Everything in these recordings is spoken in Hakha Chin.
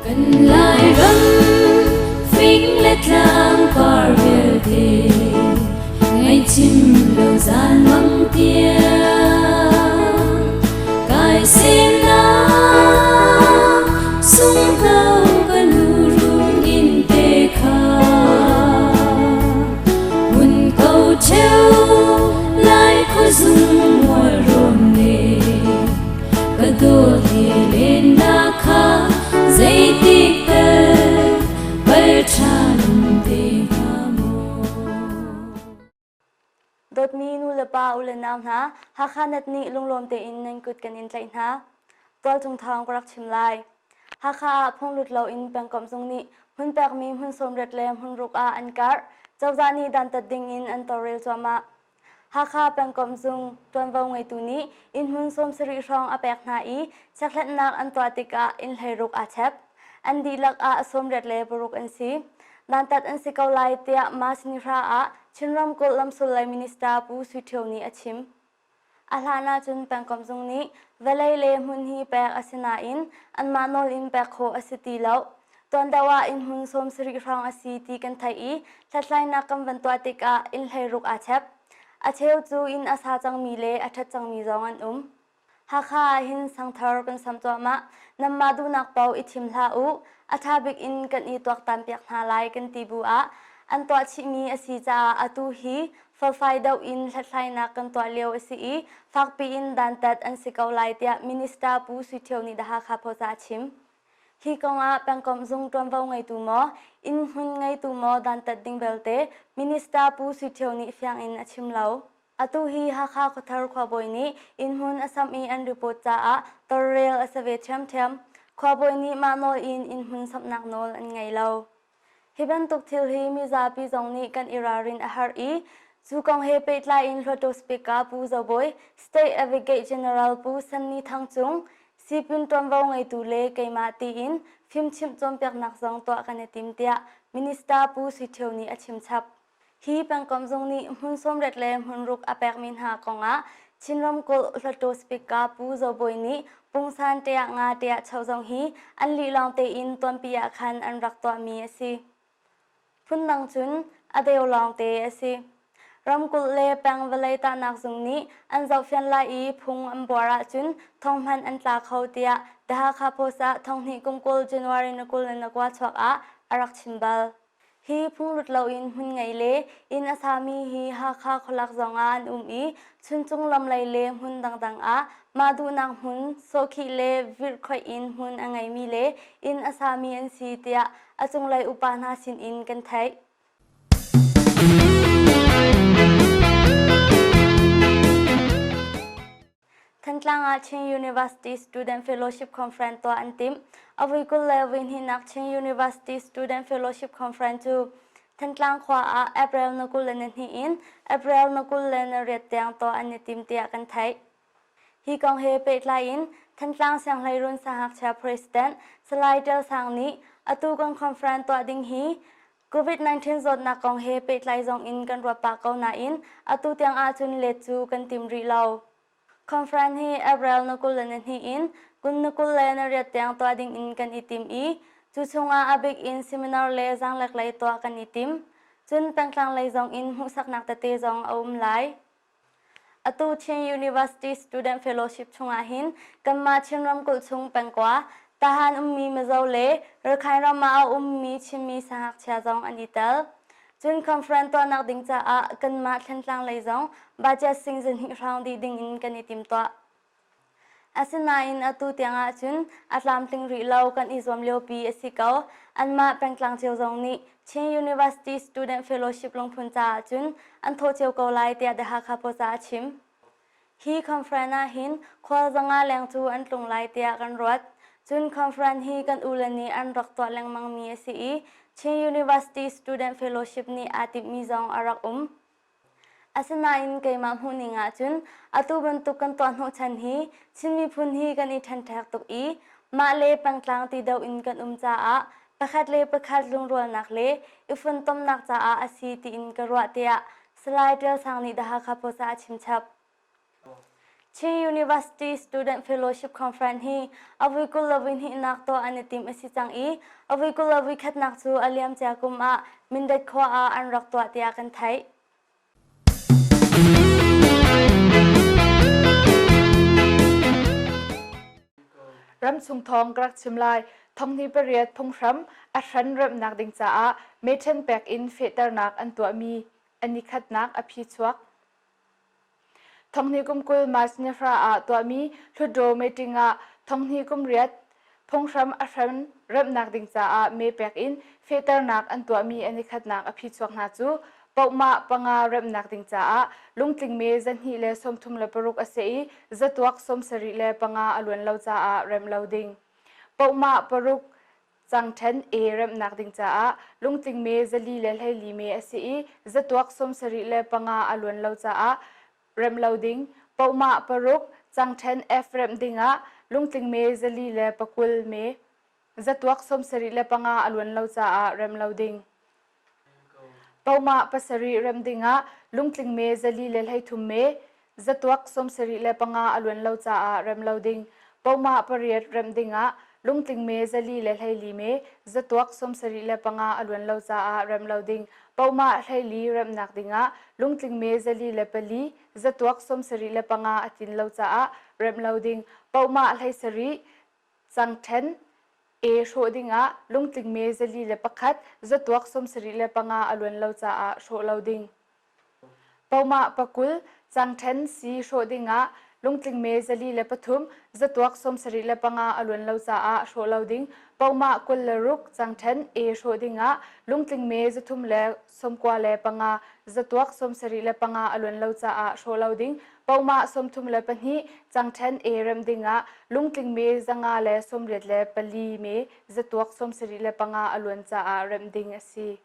Kan Lairam fing le tlang par vialte ngaihchim lo zan mang tiang kai semnak sunghno ka nu run in te kha mun ko cheu lai khuazung mual rawn le Ka dawt he lennak kha zeitik tal pal ṭhan te hnga maw? Dawtmi nu le pa u le nau hna, Hakha Net nih lunglawm tein nan kut kan in tlaih hna. Tualcung thawng ka rak chim lai. Hakha ah phunglut loin pengkomh zung nih hmun pekmi hmun sawmriat le hmun ruk ah an karh. Cozah nih dantat ding in an tawlrel cuahmah. Hakha pengkomh zung ṭuanvo ngeitu nih innhmun 70 hrawng a pek hna i chekhlatnak an tuah tikah inn 16 aa chep. An dihlak ah 86 an si. Dantat an si ko lai tiah March nihra ah Chin ramkulh lamsul lei minister Pu Sui Ṭhio nih a chim. A hlan ahcun pengkomh zung nih vawlei le hmun hi pek a si nain anmah nawl in pek khawh a si ti lo. Tuan deuh ah innhmun 70 hrawng a si ti kan theih i hlathlainak kan van tuah tikah inn 16 aa chep. A cheu cu inn a sa cangmi le a ṭhat cangmi zong an um. Hakha ah hin sangthar kan sam cuahmah. Nanmah duhnak paoh i thim hlah u. A ṭha bik in kan i tuaktanpiak hna lai kan ti bu ah an tuah chihmi a si caah atu hi felfai deuh in hlathlainak kan tuah lio a si i fakpi in dantat an si ko lai tiah Minister Pu Sui Thio nih The Hakha Post ah a chim. Hi kong ah pengkomh zung ṭuanvo ngeitu maw, inn hmun ngeitu maw dantat ding belte Minister Pu Sui Thio nih fiang in a chim lo. Atu hi Hakha Khuathar khuabawi nih innhmun a samh i an report caah tawlrel a si ve ṭhiamṭhiam. Khuabawi nih mah nawl in innhmun samhnak nawl an ngei lo. Hi bantuk thil hi mizapi zong nih kan i ralrin a herh i cu kong he pehtlai in Hluttaw Speaker Pu Zo Bawi, State Advocate General Pu Sanni Thang Cung, sipin ṭuanvo ngeitu le keimah tiin fimchimh cawnpiaknak zong tuah kan i tim tiah Minister Pu Sui Thio nih a chimchap. Hi pengkomh zung nih hmun 80 le hmun ruk a pekmi hna kongah Chin ramkulh Hluttaw Speaker Pu Zo Bawi nih pungsan ṭiah nga ṭiah cho zong hi an lih lawng tein tuanpi ah khan an rak tuahmi a si. Phundang cun a deu lawngte a si. Ramkulh le peng vawlei tahnak zung nih an zohfian lai i phung an buar ahcun thong hmanh an tla kho tiah The Hakha Post ah thonghnih kum 20 January ni 21 chuak ah a rak chim bal. Hi phunglut loin hmun ngei le inn a sami hi Hakha khualak zongah an um i Chuncung lamlei le hmun dangdang ah mah duhnak hmun sawhkhih le virhkhoih in hmun a ngeimi le inn a sami an si tiah a cunglei upa hna sinin kan theih. Thantlang ah Chin University Student Fellowship Conference tuah an timh. A vui 20 le vui hnihnak Chin University Student Fellowship Conference cu Thantlang khua ah April na 22 in April na 28 tiang tuah an i tim tiah kan theih. Hi kong he pehtlai in Thantlang Sianghleirun Sangngakchia President Salai Ṭial Sang nih atu kan conference tuah ding hi COVID-19 zawtnak kong he pehtlai zong in kan ruat pah ko nain atu tiang ahcun let cu kan tim rih lo. Conference hi April na 22 in kum na 28 tiang tuah ding in kan i tim i cu chungah a bik in seminar le zaanglek lei tuah kan i tim. Cun pengtlang lei zong in hmuhsaknak tete zong a um lai. Atu Chin University Student Fellowship chungah hin kanmah Chin ramkulh chung pengkua, Tahan ummi Mizo le Rakhine ram ah a ummi Chinmi sangakchia zong an i tel. Cun conference tuahnak ding caah kanmah Thlantlang lei zong budget sing zahnih hrawng dih ding in kan i timtuah. Asinain atu tiang ahcun a tlamtling rih lo kan i zuam liopi a si ko. Anmah pengtlang cio zong nih Chin University Student Fellowship lungphun caah cun an thawh cio ko lai tiah The Hakha Post ah a chim. Hi conference ah hin khual zanga leng cu an tlung lai tiah kan ruat. Cun conference hi kan ule nih an rak tuah lengmangmi a si i Chin University Student Fellowship nih aa timhmi zong a rak um. Asinain keimah hmuhning ahcun atu bantuk kan tuah hnawhchan hi Chin miphun hi kan i ṭhenṭhek tuk i mah le pengtlang ti deuh in kan um caah pakhat le pakhat lungrualnak le i funtomnak caah a si tiin ka ruah tiah Salai Ṭial Sang nih The Hakha Post ah a chimchap. Chin University Student Fellowship Conference hi a vui 20 le vui hnihnak tuah an i tim a si cang i a vui 20 le vui khatnak cu a liamcia kum ah Mindat khua ah an rak tuah tiah kan theih. Ramchung thawng ka rak chim lai. Thonghni pariat phunghram a hran remhnak ding caah meṭhen pek in fehternak an tuahmi a nikhatnak a phi chuak. Thonghni kum 20 March ni hra ah tuahmi Hlutdaw meeting ah thonghni kum riat phunghram a hran remhnak ding caah mee pek in fehternak an tuahmi a nikhatnak a phichuak hna cu pohmah panga remhnak ding caah lungtling me 236 a si i zatuak 75 a luan lo caah remh lo ding. Pohmah paruk Cangṭhen E remhnak ding caah lungtling me 414 me a si i zatuak 75 a luan lo caah remh lo ding. Pohmah paruk cangṭhen F remh dingah lungtling me 420 me zatuak 75 a luan lo caah remh lo ding. Pohmah pasarih remh dingah lungtling me 413 me zatuak 75 a luan lo caah remh lo ding. Pohmah pariat remh dingah lungtling me 414 me zatuak 75 a luan lo caah remh lo ding. Pohmah 14 remhnak dingah lungtling me 404 zatuak 75 a tlin lo caah remh lo ding. Pohmah 17 Cangṭhen E hrawh dingah lungtling me 401 zatuak 75 a luan lo caah hrawh lo ding. Pohmah pakul cangṭhen C hrawh dingah lungtling me 403 zatuak 75 a luan lo caah hrawh lo ding. Pohmah 26 cangṭhen E hrawh dingah lungtling me 395 zatuak 75 a luan lo caah hrawh lo ding. Pohmah 32 cangṭhen E remh dingah lungtling me 584 me zatuak 75 a luan caah remh ding a si.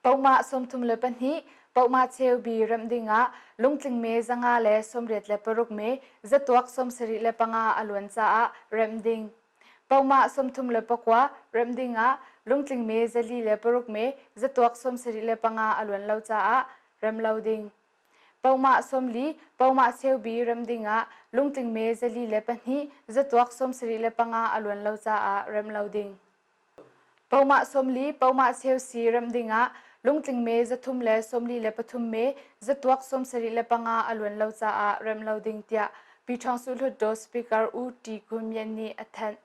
Pohmah 32 pohmah cheu bi remh dingah lungtling me 586 me zatuak 75 a luan caah remh ding. Pohmah 39 remh dingah lungtling me 406 me zatuak 75 a luan lo caah rem lo ding. Pohmah 40, pohmah cheubi rem dingah lungtling me 402 zatuak 75 a luan lo caah rem lo ding. Pohmah 40, pohmah cheu si remh dingah lungtling me 343 me zatuak 75 a luan lo caah remh lo ding tiah Pi Ṭhawng Su Hlutdaw Speaker U Ṭi Kun Myint nih a thanh.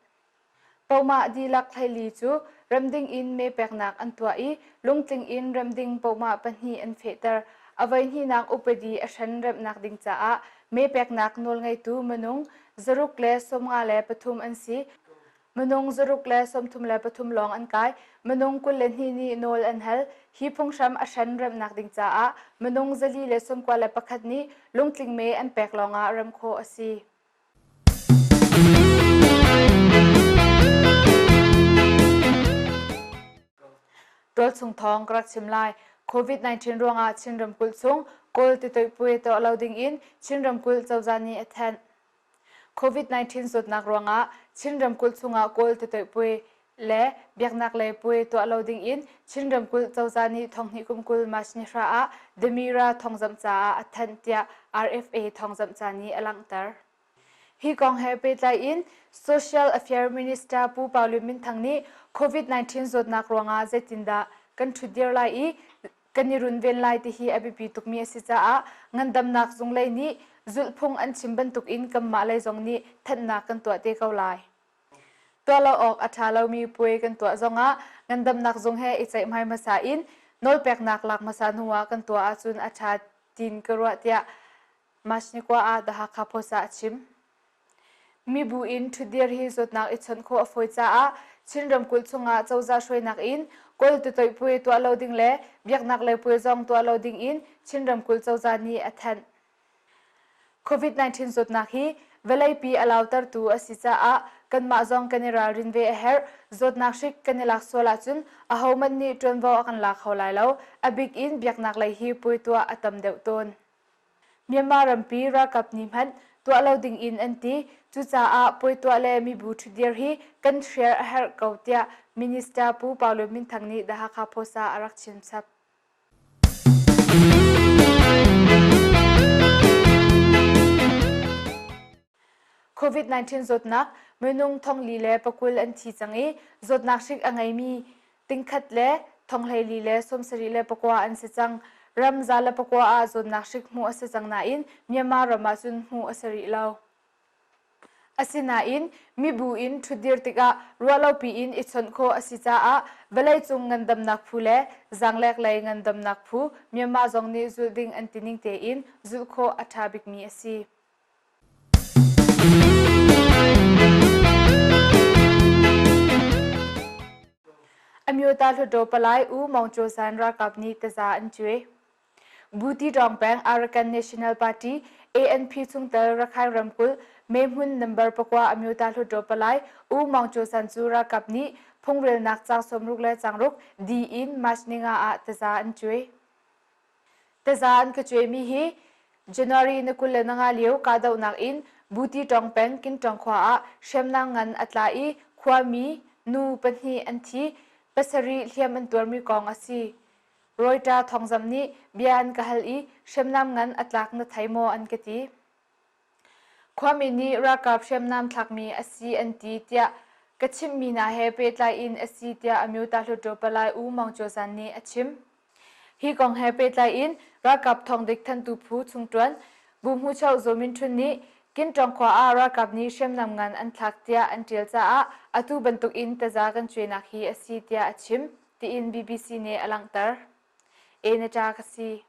Pohmah dihlak 14 cu remh ding in me peknak an tuah i lungtling in remh ding pohmah pahnih an fehter. A voihnihnak upadi a hren remhnak ding caah me peknak nawlngeitu minung 653 an si. Minung 633 lawng an kai. Minung 22 nih nawl an hal. Hi phunghram a hran remhnak ding caah minung 491 nih lungtling me an pek lawngah rem khawh a si. Tualchung thawng ka rak chim lai. COVID-19 ruangah Chin ramkulh chung Kawl titoih puai tuah lo ding in Chin ramkulh cozah nih a thanh. COVID-19 zawtnak ruangah Chin ramkulh chungah Kawl titoih puai le biaknak lei puai tuah lo ding in Chin ramkulh cozah nih thonghnih kum 20 March ni hra ah The Mira thawngzamh caah a thanh tiah RFA thawngzamh ca nih a langhter. Hi kong he pehtlai in Social Affairs Minister Pu Pau Lun Min Thang nih COVID-19 zawtnak ruangah zeitindah kan ṭhutdir lai i kan i runven lai ti hi a biapi tukmi a si caah ngandamnak zung lei nih zulhphung an chim bantukin kanmah lei zong nih thanhnak kan tuah te ko lai. Tuah lo awk a ṭha lomi puai kan tuah zongah ngandamnak zung he i ceihmai hmasa in nawlpeknak lak hmasa hnuah kan tuah ahcun a ṭha tiin ka ruah tiah March ni kua ah The Hakha Post ah a chim. Mibu in ṭhutdir hi zawtnak i chawnh khawh a fawi caah Chin ramkulh chungah cozah hruainak in Kawl titoih puai tuah lo ding le biaknak lei puai zong tuah lo ding in Chin ramkulh cozah nih a thanh. COVID-19 zawtnak hi vawleipi a lautertu a si caah kanmah zong kan i ralrin ve a herh. Zawtnak hrik kan i lak sual ahcun ahohmanh nih ṭuanvo a kan la kho lai lo. A bik in biaknak lei hi puai tuah a tam deuh tawn. Myanmar rampi ralkap nih hmanh tuah lo ding in an ti. Cucaah puai tuah le mibu ṭhutdir hi kan hrial a herh ko tiah Minister Pu Pau Lun Min Thang nih The Hakha Post ah a rak chim chap. COVID-19 zawtnak minung thongli le pakul an thi cang i zawtnak hrik a ngeimi tingkhat le thonghleili le 74 an si cang. Ram 109 ah zawtnak hrik hmuh a si cang nain Myanmar ram ah cun hmuh a si rih lo. Asinain mibu in ṭhutdir tikah ruahlopi in i chawnh khawh a si caah vawleicung ngandamnak phu le zaanglek lei ngandamnak phu Myanmar zong nih zulh ding an ti ning tein zulh khawh a ṭha bikmi a si. Amyota Hluttaw Palai U Maung Kyaw San ralkap nih taza an cuai. Butidawng peng Arakan National Party ANP chungtel Rakhine ramkulh mehmun number pakua Amyota Hluttaw Palai U Maung Kyaw San cu ralkap nih phungrelnak caang 60 le caang ruk di in March ninga ah taza an cuai. Taza an ka cuaimi hi January ni 25 lio kahdohnak in Butitawng peng Kintawng khua ah hriamnam ngan a tla i khuami nu pahnih an thi, pasarih hliam an tuarmi kong a si. Reuters thawngzamh nih bia an ka hal i hriamnam ngan a tlak na thei maw an ka ti. Khuami nih ralkap hriamnam thlakmi a si an ti tiah ka chimhmi hna he pehtlai in a si tiah Amyota Hluttaw Palai U Maung Kyaw San nih a chim. Hi kong he pehtlai in ralkap thawngdik thantu phu chungṭuan Bu Hmuchoh Zaw Min Htun nih Kintawng khua ah ralkap nih hriamnam ngan an thlak tiah an ṭial caah atu bantuk in taza kan cuainak hi a si tiah a chim. tiin BBC nih a langhter. E na ṭa ka si.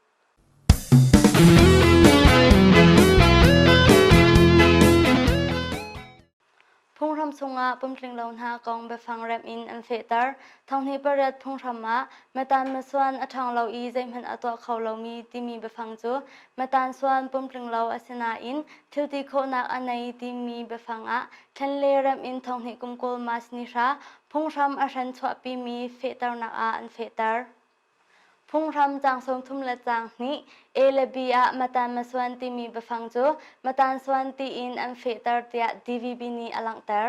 Phunghram chungah pumtling lo hna kong biafang remh in an fehter. Thonghnih pariat phunghram ah matan masuan a ṭhawng lo i zeihmanh a tuah kho lomi timi biafang cu matan suan pumtling lo a si nain thilti khawhnak a nei timi biafang ah thlen le remh in thonghnih kum kawl March ni hra Phunghram a hran chuahpimi fehternak ah an fehter. Phunghram caang 30 le caang hnih A le B ah matan masuan timi biafang cu matan suan tiin an fehter tiah DVB nih a langhter.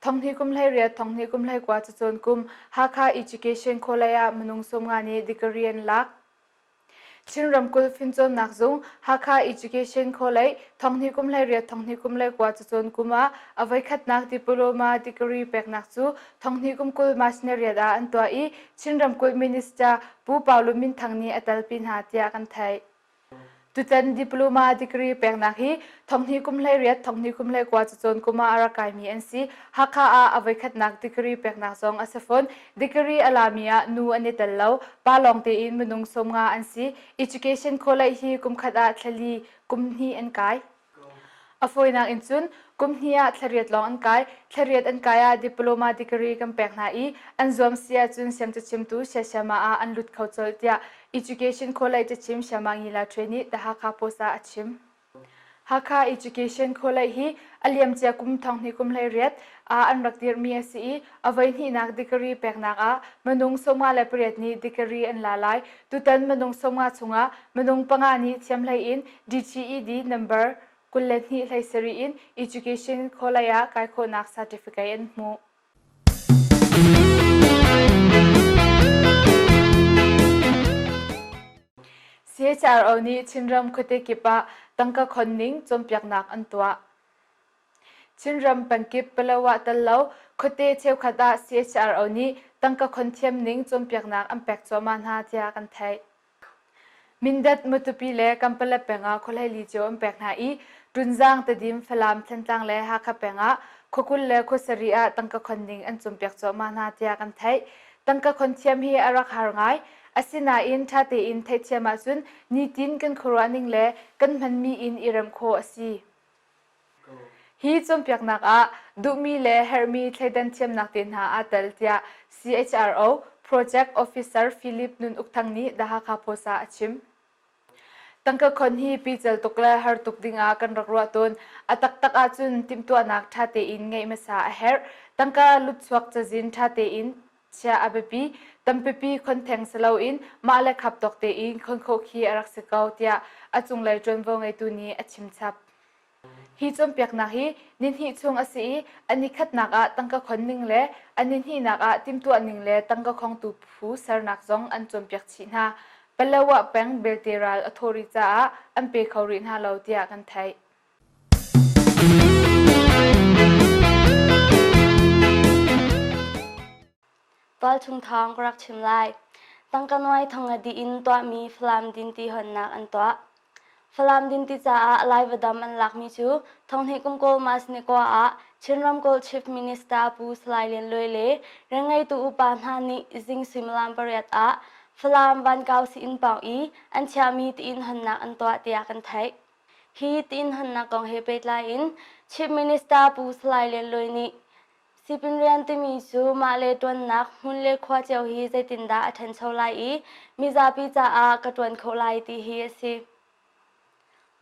Thonghnih kum 18, thonghnih kum 19 cacawn kum Hakha Education College ah minung 50 nih degree an lak. Chin ramkulh fimcawnnak zung Hakha Education College thonghnih kum 18 thonghnih kum 19 cacawn kum ah a voikhatnak diploma degree peknak cu thonghnih kum 20 March ni riat ah an tuah i Chin ramkulh Minister Pu Pau Lun Min Thang nih a telpi hna tiah kan theih. Tutan diploma degree peknak hi thonghnih kum 18 thonghnih kum 19 cacawn kum ah a rak kaimi an si. Hakha ah a voikhatnak degree peknak zong a si fawn. Degree a lami ah nu an i tel lo. Pa lawng tein minung 50 an si. Education College hi kum khat ah thlali kum hnih an kai. A fawinak in cun kum hnih ah thlariat lawng an kai. Thlariat an kai ah diploma degree kan pek hna i an zuam si ahcun siam cachimtu siasiama ah an lut kho colh tiah Education College cachim Siama Ngila Ṭhue nih The Hakha Post ah a chim. Hakha Education College hi a liamcia kum thonghnih kum 18 ah an rak dirhmi a si i a voihnihnak degree peknak ah minung 58 nih degree an la lai. Tutan minung 50 chungah minung panga nih thiamhlei in DTED number 22 hlei sarih in Education College ah kai khawhnak certificate an hmuh. CHRO nih Chinram khuate kip ah tangka khon ning cawnpiaknak an tuah. Chinram pengkip Palawa tal lo khuate cheukhat ah CHRO nih tangka khon thiam ning cawnpiaknak an pek cuahmah hna tiah kan theih. Mindat, Matupi le Kampala peng ah khuahleili cio an pek hna i Tunzang, Tedim, Falam, Thantlang le Hakha peng ah khua 20 le khua sarih ah tangka khon ding an cawnpiak cuahmah hna tiah kan theih. Tangka khon thiam hi a rak har ngai. Asinain ṭha tein theihthiam ahcun nitin kan khuaruah ning le kan hmanmi in i remh khawh a si. Hi cawnpiaknak ah duhmi le herhmi thleidan thiamnak te hna aa tel tiah CHRO Project Officer Philip Nun Uk Thang nih The Hakha Post ah a chim. Tangka khon hi pical tuk le har tuk dingah kan rak ruah tawn. A taktak ahcun timhtuahnak ṭha tein ngeih hmasa a herh. Tangka lutchuak cazin ṭha tein chiah a biapi. Tampipi khon theng si loin mah le khap tawk tein khon khawh khi a rak si ko tiah a cunglei ṭuanvo ngeitu nih a chim chap. Hi cawnpiaknak hi nihnih chung a si i a nikhatnak ah tangka khon ning le a nihnihnak ah timhtuah ning le tangka khongtu phu sernak zong an cawnpiak chih hna. Palawa peng belte ral a thawh rih caah an pe kho rih hna lo tiah kan theih. Tualchung thawng ka rak chim lai. Tangka nuai thong a dih in tuahmi Falam dinti honnak an tuah. Falam dinti caah Laiva dam an lakmi cu thonghnih kum kawl mas ni kua ah Chin ramkulh Chief Minister Pu Salai Lian Luai le rianngeitu upa hna nih zing suimilam pariat ah Falam Vankau Sii-inn pawng i an chiahmi tiin honnak an tuah tiah kan theih. Hi tiin honnak kong he pehtlai in Chief Minister Pu Salai Lian Luai nih Sipin rian timi cu mah le ṭuannak hmun le khua cio hi zeitindah a ṭhancho lai i mizapi caah ka ṭuan khawh lai ti hi a si.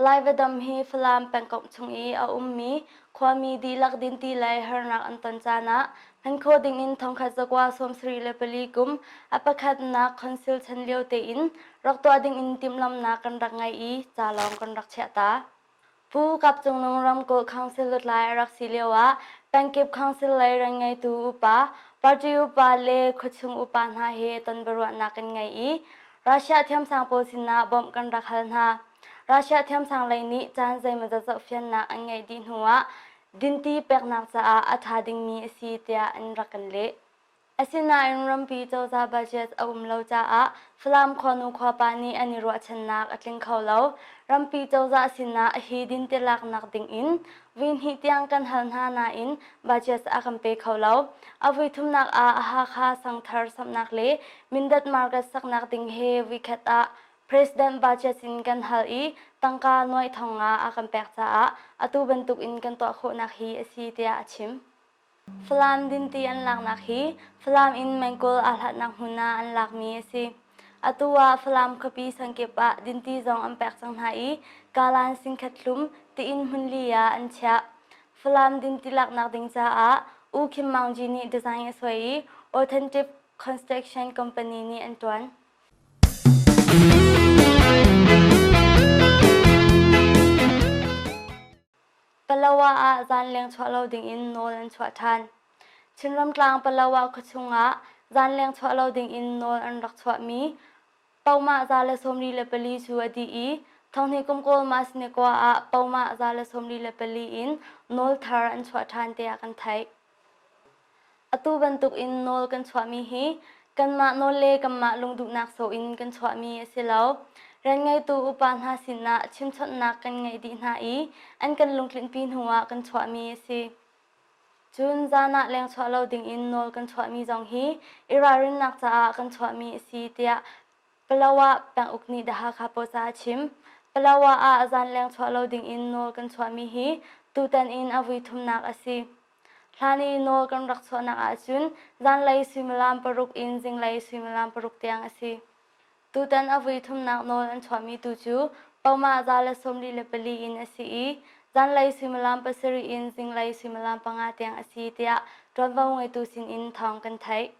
Laivadam hi Falam pengkomh chung i a ummi khuami dihlak dinti lei harnak an ton caan ah hman khawh dingin thongkhat zakua 74 kum a pakhatnak council chan lio tein rak tuah dingin timhlamhnak kan rak ngei i ca lawng kan rak chiah ta. Pu Kap Cung Nung ramkulh council lutlai a rak si lioah pengkip council lei rianngeitu upa, party upa le khuachung upa hna he tonbiaruahnak kan ngei i Russia thiamsang pawl sinah bawmh kan rak hal hna. Russia thiamsang lei nih caan zeimawzat zohfiannak an ngeih dih hnuah dinti peknak caah a ṭha dingmi a si tiah an rak kan leh. Asinain rampi cozah budget a um lo caah Falam khuanu khuapa nih an i ruahchannak a tling kho lo. Rampi cozah sinah hi dinte laknak dingin vui hnih tiang kan hal hna nain budget a kan pe kho lo. A vui thumnak ah Hakha sangthar samhnak le Mindat market saknak ding he vuikhat ah President budget in kan hal i tangka nuai thong nga a kan pek caah atu bantuk in kan tuah khawhnak hi a si tiah a chim. Falam dinti an laknak hi Falam in mengkawl aa hlatnak hmun ah an lakmi a si. Atu ah Falam khuapi sangkip ah dinti zong an pek cang hna i Kalan singkhat hlum tiin hmunli ah an chiah. Falam dinti laknak ding caah U Khim Maung Gyi nih design a suai i Authentic Construction Company nih an ṭuan. Palawa ah zanleng chuah lo dingin nawl an chuah ṭhan. Chinram tlang Palawa khuachung ah zanleng chuah lo dingin nawl an rak chuahmi Pomah 124 cu a dih i thonghnih kum kawl mas nikua ah Pomah 124 in nawl thar an chuah ṭhan tiah kan theih. Atu bantuk in nawl kan chuahmi hi kanmah nawl le kanmah lungduhnak sawh in kan chuahmi a si lo. Rianngeitu upa hna sinah chimchawnhnak kan ngeih dih hna i an kan lungtlinhpi hnuah kan chuahmi a si. Cun zan ah lengchuah lo dingin nawl kan chuahmi zong hi i ralrinnak caah kan chuahmi a si tiah Palawa penguk nih The Hakha Post ah a chim. Palawa ah zanleng chuah lo dingin nawl kan chuahmi hi tutan in a vui thumnak a si. Hlan i nawl kan rak chuahnak ahcun zanlei suimilam paruk in zinglei suimilam paruk tiang a si. Tutan a vui thumnak nawl an chuahmi tu cu Poma 144 in a si i zanlei suimilam pasarih in zinglei suimilam panga tiang a si tiah ṭuanvo ngeitu sinin thawng kan theih.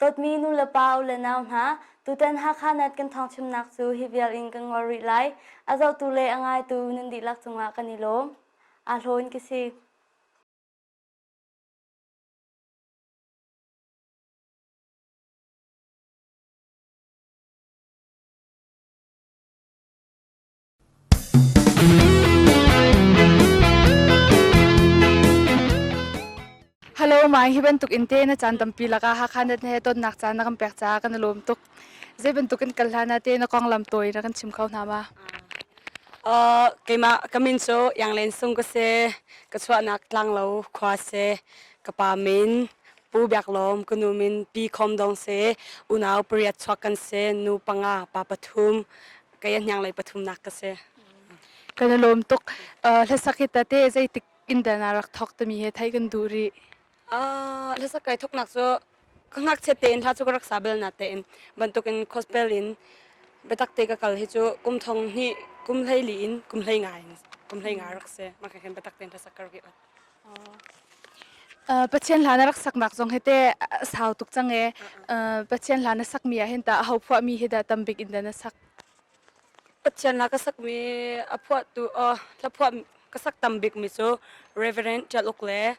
Dawtmi nulepa u le nau hna, tutan Hakha Net kan thawngchimnak cu hi vial in kan ngol rih lai. A zohtu le a ngaitu nan dihlak cungah kan i lawm. Aa hlawn ka si. Hello mai hi bantuk in te na caan tampi lakah Hakha net he tonnak caan na kan pek caah kan i lawm tuk. Zei bantuk in kal hlan ah te na konglam tawi na kan chim kho hna ma? Uh, keimah ka min cu Yang Len Sung ka si. Ka chuahnak Tlanglo khua si. Ka pa min Pu Biak Lawm, ka nu min Pi Khom Dong si. Unau pariat chuak kan si. Nu panga, pa pathum. Kei a hniang lei pathumnak ka si. Kan i lawm tuk. Uh, hlasak hi tate zeitik in dah na rak thawk timi he theih kan duh rih. Uh, hlasak kai thawknak cu ka ngakchiat tein hla cu ka rak sa bel na tein bantukin gospel in biatak te ka kal hi cu kum thong hnih kum hlei li in kum hlei nga in kum hlei nga rak si mah khan biatak tein hlasak ka rak i ot Uh, Pathian hla na rak saknak zong hi te sau tuk cang e. Uh, Pathian hla na sakmi ah hin ta aho phuahmi hi dah tambik in dah na sak? Pathian hla ka sakmi a phuahtu uh, hla phuah ka sak tam bikmi cu Reverend Ṭial Uk le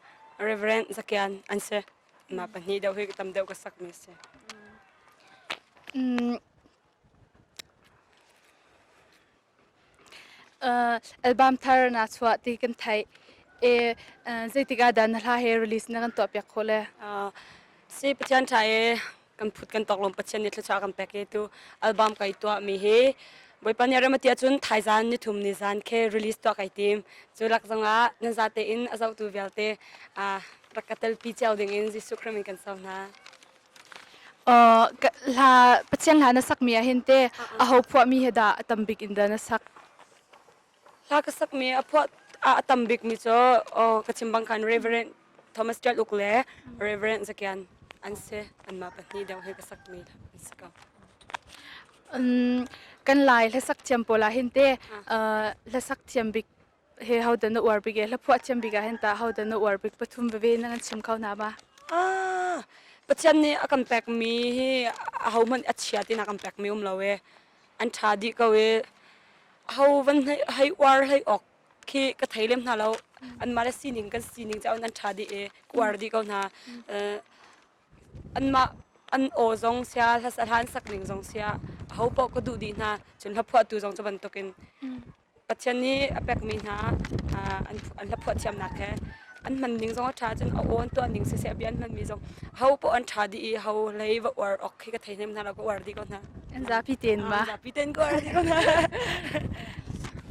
Reverend Zakian an si. Mah pahnih deuh hi tam deuh ka sakmi a si. Mm. Uh, album thar na chuah ti kan theih. E zeitik ah dah na hla he release na kan tuah piak khawh le? Uh, si Pathian tha e kan phut kan tok lom Pathian nih thluachuah kan pek e tu album kai tuah mi hi Bawipa nih rem a ti ahcun thaizan nithum ni zan khe release tuah kai tim. Cu lak zongah nan zate in a zohtu vialte uh, rak ka telpi cio ding in Jesuh Christ min kan sau hna. Uh, hla Pathian hla na sakmi ah hin te a ho phuahmi he dah a tam bik in dah na sak? Hla ka sakmi a phuah a tam bikmi cu oh, ka chim bang khan Reverend Thomas Tial Uk le Reverend Zakian an si. Anmah pahnih deuh he ka sakmi an si ko. Um, kan Lai hlasak thiam pawl ah hin te uh, hlasak thiam bik he ho dah na uar bik e hla phuah thiam bik ah hin ta ho dah na uar bik pathum veve na kan chim kho hna ma? Ah, Pathian nih a kan pekmi hi ahohmanh a chia tin a kan pekmi um lo e. An ṭha dih ko e. Ho van hei uar hlei awk khi ka thei lem hna lo. Anmah le sining kan sining caah an ṭha dih i ka uar dih ko hna. Anmah an aw zong sia hla an sak ning zong sia aho paoh ka duh dih hna. Cun hla phuahtu zong cu bantukin Pathian nih a pekmi hna an an hla phuah thiamnak he an hman ning zong a ṭha cun a aw an tuah ning siseh a bia an hmanmi zong ho paoh an ṭha dih i ho hlei va uar awk khi ka thei hnem hna lo ka uar dih ko hna. An zapi tein ma? An zapi tein ka uar dih ko hna.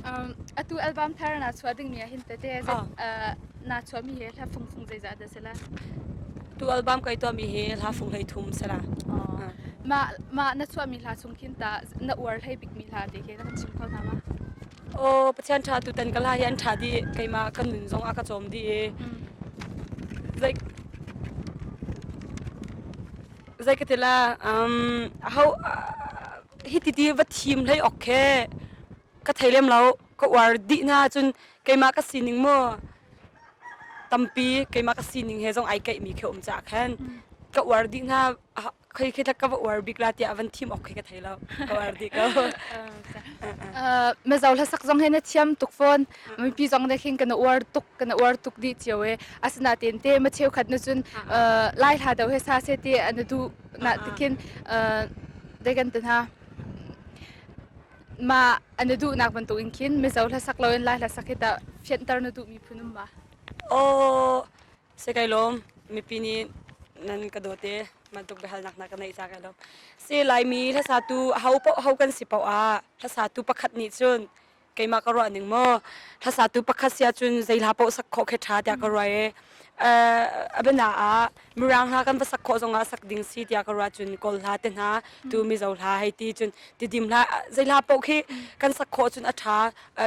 Um, atu album thar na chuah dingmi ah hin tete na chuahmi he hla fung fung zeizah dah si la? Tu album kai tuahmi hi hla fung hlei thum si la. Mah mah na chuahmi hla chung khin ta na uar hlei bikmi hla te khi na kan chim kho hna ma? Aw Pathian ṭha tutan ka hla hi an ṭha dih keimah kan nun zong a ka cawm dih i zei zei ka ti la um ho hi ti ti va thim hlei ok khe ka thei lem lo ka uar dih hna cun keimah ka sining mu tampi keimah ka sining he zong ai keihmi khi um caah khan ka uar dih hna khoi khi ka va uar bik la tiah van thim ok khi ka thei lo ka uar dih ko Mizo hlasak zong he na thiam tuk fawn mipi zong ne khin kan uar tuk kan uar tuk dih cio e asinain te ma cheukhat na cun lai hla do he sa se ti an du na tikhin de kan tan ha Mah an i duhnak bantukin khin Mizo hlasak loin Lai hlasak hi tah fianter na duhmi phun um ma? Aw, si kai lawm. Mipi nih nan ka dawt i bantuk biahalnak na ka neih ca kai lawm. Si Laimi hlasatu ho paoh ho kan si paoh ah hlasatu pakhat nih cun keimah ka ruah ning maw hlasatu pakhat si ahcun zei hla paoh sak khawh khi ṭha tiah ka ruah i a biana ah Mirang hla kan va sak khawh zongah sak ding si tiah ka ruah cun Kawl hla te hna tu Mizo hla hei ti cun Tidim hla zei hla paoh khi kan sak khawh cun a ṭha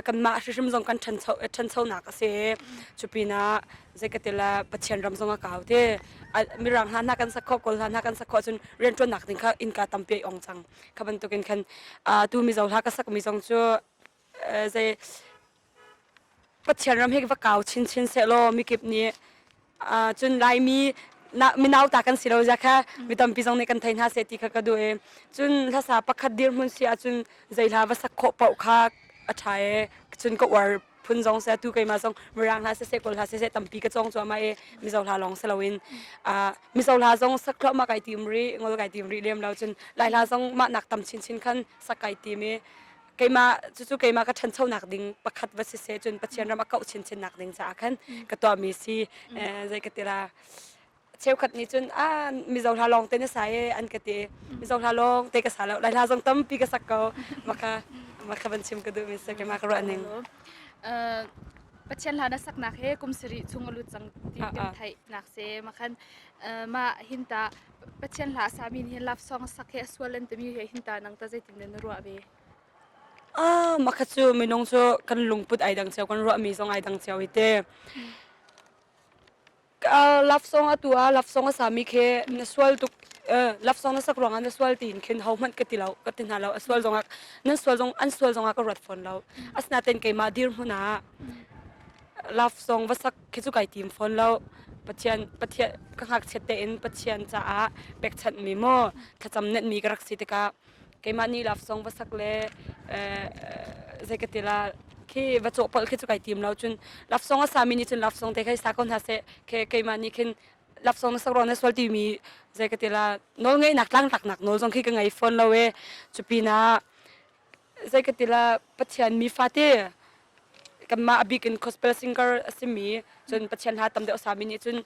kanmah hrimhrim zong kan ṭhancho ṭhanchonak a si cu pinah zei ka ti la Pathian ram zong a kau ti Mirang hla hna kan sak khawh Kawl hla hna kan sak khawh cun rianṭuannak ding kha innka tampi ai ong cang kha bantukin khan tu Mizo hla ka sakmi zong cu zei Pathian ram hi va kau chinchin sehlaw mikip nih cun Laimi minau ta kan si lo zia kha mi tampi zong nih kan thei hna seh ti kha ka duh i cun hlasa pakhat dirhmun si ahcun zei hla va sak khawh paoh kha a ṭha i cun ka uar phun zong seh tu keimah zong Mirang hla siseh Kawl hla siseh tampi ka cawng cuahmah i Mizo hla lawng si loin Mizo hla zong sak thluahmah kai tim rih ngol kai tim rih lem lo cun Lai hla zong mah nak tam chinchin khan sak kai tim i keimah cucu keimah ka ṭhanchonak ding pakhat va siseh cun Pathian ram a kauh chinchinnak ding caah khan ka tuahmi si zei ka ti la cheukhat nih cun ah Mizo hla lawng te na sa e an ka ti Mizo hla lawng te ka sa lo Lai hla zong tampi ka sak ko maka maka van chim ka duh mi si keimah ka ruah ning Pathian hla na saknak he kum sarih chung a lut cang ti kan theih nak se makhan ma hinta Pathian hla a sami nih hin love song sak hi a sual an timi he hin ta nang ta zeitin na ruah ve? Ah, makha cu minung cu kan lungput ai dang cio, kan ruahmi zong ai dang cio i te. Uh, love song atu ah love song a sami khi na sual tuk uh, love song na sak ruangah na sual tiin khin ho hmanh ka ti lo ka ti hna lo a sual zongah nan sual zong an sual zongah ka ruat fawn lo asinain keimah dirhmun ah love song va sak khi cu kai tim fawn lo Pathian Pathian ka ngakchiat tein Pathian caah pekchanhmi maw thlacam nenhmi ka rak si tikah keimah nih love song va sak le zei ka ti la khi va cawhpolh khi cu kai tim lo cun love song a sami nih cun love song te kha sa ko hna seh ke keimah nih khin love song na sak ruang na sual timi zei ka ti la nawl ngeihnak tlangtlaknak nawl zong khi ka ngei fawn lo e cu pinah zei ka ti la Pathian mi fate. Kanmah a bik in gospel singer a simi cun Pathian hla tam deuh a sami nih cun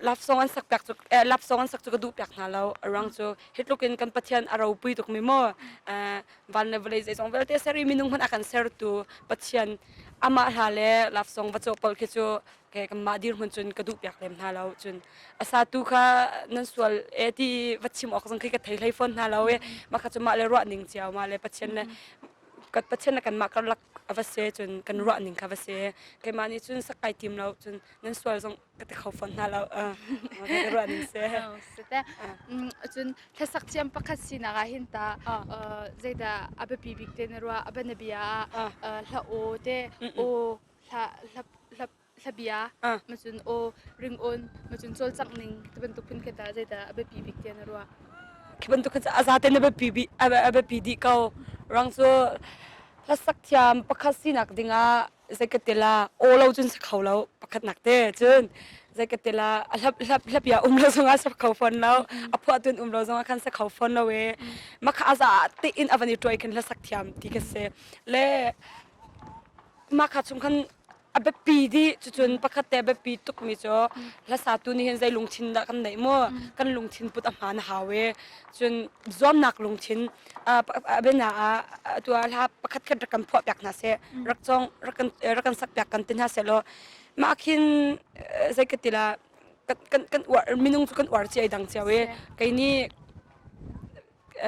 love song an sak piak cu eh, love song an sak cu ka duh piak hna lo. A ruang cu hi tluk in kan Pathian a ropui tuk mi maw eh, van le vawlei zeizong vialte ser i minung hmanh a kan sertu Pathian amah hla le love song va cawhpolh khi cu ke kanmah dirhmun cun ka duh piak lem hna lo. Cun a satu kha nan sual e ti va chim awk zong khi ka thei hlei fawn hna lo i mah kha cu mah le ruah ning cio mah le Pathian le kan Pathian le kanmah karlak a va si cun kan ruah ning kha va si keimah nih cun sak kai tim lo cun nan sual zong ka ti kho fawn hna lo ka ruah ning si. Cun hlasak thiam pakhat sinak ah hin ta zeidah a biapi bik te na ruah a bianabia ah hla aw te aw hla hla hla hlabia macun aw ringawn macun cawlcangh ning ti bantuk phun khi tah zeidah a biapi bik tiah na ruah? Khi bantuk kha a zate na biapi bi a biapi dih ko. Rang cu hlasak thiam pakhat sinak dingah zei ka tila aw lo cun si kho lo pakhatnak te cun zei ka tila a hlap hlap hlapia um lo zongah si kho fawn lo a phuah tun um lo zongah khan si kho fawn lo e makha a za tein a van i tuai khin hlasak thiam ti ka si le mah kha chung khan a biapi dih cucun pakhat te a biapi tukmi cu hlasatu nih hin zei lungthin dah kan neih mu kan lungthin put a hmaan a hau i cun zuamnak lungthin a biana ah atu ah hla pakhat khat rak kan phuah piak hna seh rak cong rak kan rak kan sak piak kan ti hna seh law mah khin zei ka ti la kan kan kan uar minung cu kan uar cia i dang cio i kei nih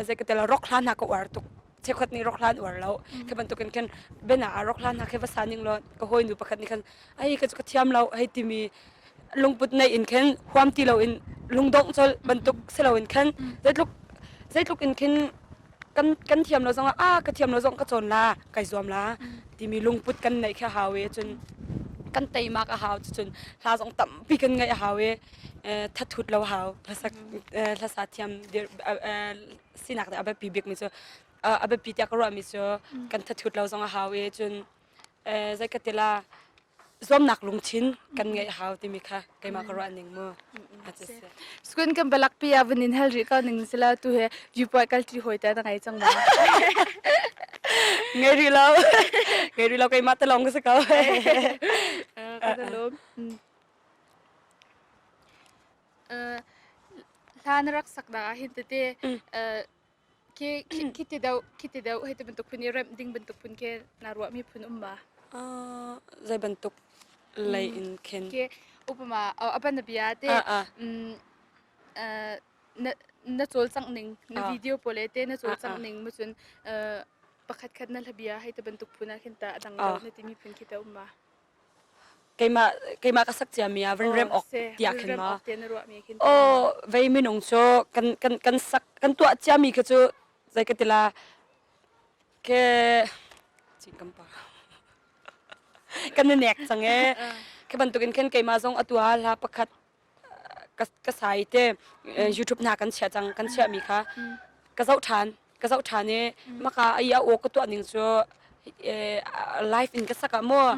zei ka tel rock hla hna ka uar tuk cheukhat nih rock hla an uar lo khi bantukin khin bena ah rock hla hna khi va sa ning law ka hawinu pakhat nih khan ai ka cu ka thiam lo hei timi lungput nei in khin huam ti lo in lungdongh col bantuk si lo in khan zeitluk zeitluk in khin kan kan thiam lo zongah ah ka thiam lo zong ka cawn la kai zuam la timi lungput kan neih kha hau i cun kan teimak a hau cun hla zong tampi kan ngaih a hau i thathut lo hau hlasak hlasa thiam sinak a biapi bikmi cu a biapi tiah ka ruahmi cu kan thathut lo zong a hau i cun zei ka ti la zuamnak lungthin kan ngeih hau timi kha keimah ka ruah ning mu Skun kan balak pi ah vun in hal rih ko ning sila tu he viewpoint kal ti hoi ta na ngai cang ma ngai rih lo ngai rih lo keimah te lawng ka si ko ka lom Hla na rak sak dah ahhin tete khi khi ti deuh khi ti deuh hei ti bantuk phun i remh ding bantuk phun khi naa ruahmi phun um ma? Zei bantuk lei in khin? Khi upama a ban bia te na na cawlcangh ning na video pawl te na cawlcangh ning mu cun pakhat khat na hlabia hei ti bantuk phun ah khin ta a dang deuh na timi phun khi ta um ma? Keimah keimah ka sak ciami ah van rem awk tiah khin ma aw vei minung cu kan kan kan sak kan tuah ciami kha cu zei ka ti la ke cingkam pa kan i nek cang e khi bantukin khin keimah zong atu ah hla pakhat ka ka sai te YouTube hna kan chiah cang kan chiahmi kha ka zoh ṭhan ka zoh ṭhan i maka ai a aw ka tuah ning cu live in ka sak ah maw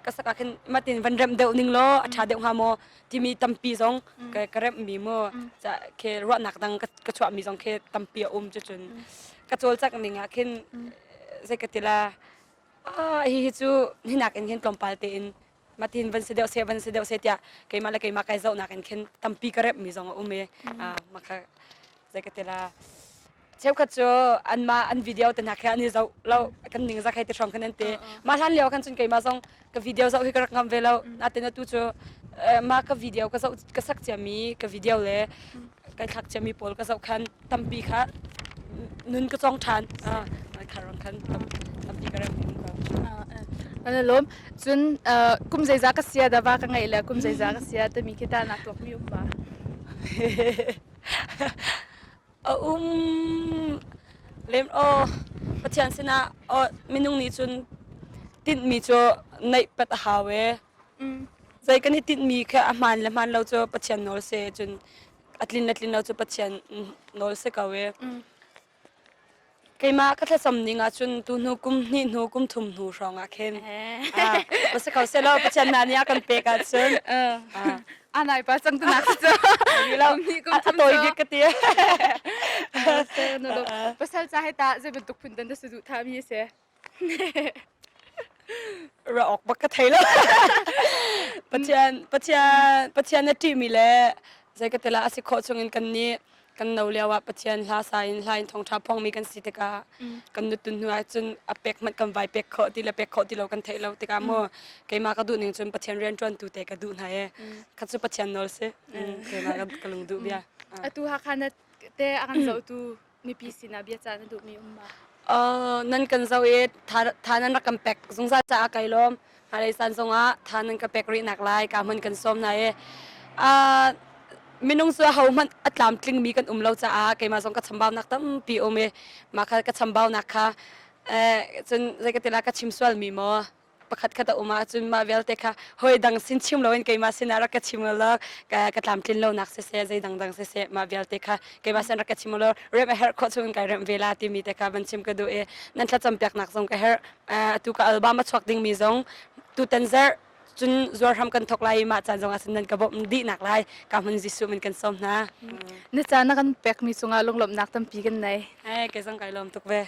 ka sak ah khin matin van remh deuh ning law a ṭha deuh hnga maw timi tampi zong ka ka remh mi mu ca khi ruahnak dang ka chuah mi zong khi tampi a um cu cun ka cawlcangh ning ah khin zei ka ti la ah hihi cu hinak in hin tlawmpal tein matin van si deuh seh van si deuh seh tiah keimah le keimah kai zohnak in khin tampi ka remhmi zong a um i maka zei ka ti la cheukhat cu anmah an video te hna khi an i zoh lo kan ning zak hei ti hrawng khan an ti mah hlan lio khan cun keimah zong ka video zoh hi ka rak ngam ve lo natin atu cu mah ka video ka zoh ka sak ciami ka video le kai thlak ciami pawl ka zoh khan tampi kha nun ka cawng ṭhan. Kha rang khan tampi ka rem um ko. Kan lawm. Cun kum zeizah ka sia da va ka ngeih le kum zeizah ka sia timi khi ta nak tuak mi um ba. A um lem o Pathian sinah o minung nih cun tinhmi cu neih pat a hau e. Zei kan i tinhmi kha a hmaan le hmaan lo cu Pathian nawl si cun a tlin le tlin lo cu Pathian nawl si ko i keimah ka thlacam ning ah cun tu hnu kum hnih hnu kum thum hnu hrawng ah khin ah si ko selaw Pathian hna nih a kan pek ahcun a nai pa cang tu nak cu a tawi bik ka ti pasal ca he ta zei bantuk phun dan na su duh tha mi si. Ra awk bak ka thei lo. Pathian Pathian Pathian na ṭihmi le zei ka ti la a si khawh chungin kan nih kan no lio ah Pathian hla sa in hla in thawngṭha phongmi kan si tikah kan nutun hnu ah cun a pek hmanh kan vai pek khawh ti le pek khawh ti lo kan theih lo tikah mu keimah ka duh ning cun Pathian rian ṭuantu te ka duh hna e kha cu Pathian nawl si keimah ka lung duh bia. Atu Hakha na te a kan zohtu mipi sinah biacah na duhmi um ma? Uh, nan kan zoh i tha, tha nan rak kan pek zungzal caah kai lawm. Hmailei caan zongah tha nan ka pek rih nak lai ka hmun kan sawm hna i uh, minung cu ho hmanh a tlamtlingmi kan um lo caah keimah zong ka chambaunak tampi um i mah kha ka chambaunak kha eh, cun zei ka ti la ka chim sualmi maw pakhat khat a um ahcun mah vialte kha hawi dang sin chim loin keimah sinah rak ka chim law ka, ka tlamtlin lonak siseh zei dangdang siseh mah vialte kha keimah sin rak ka chim law remh a herh khawh chung in kai remh ve la timi te kha van chim ka duh i nan thlacam piaknak zong ka herh atu ka album a chuak dingmi zong tutan zarh cun zuar hram kan thok lai i mah caan zong ah cun nan ka bawmh dihnak lai ka hmun Jesuh min kan sawm hna. Na caan na kan pekmi cungah lunglawmhnak tampi kan nei. Eh, kei zong kai lawm tuk ve.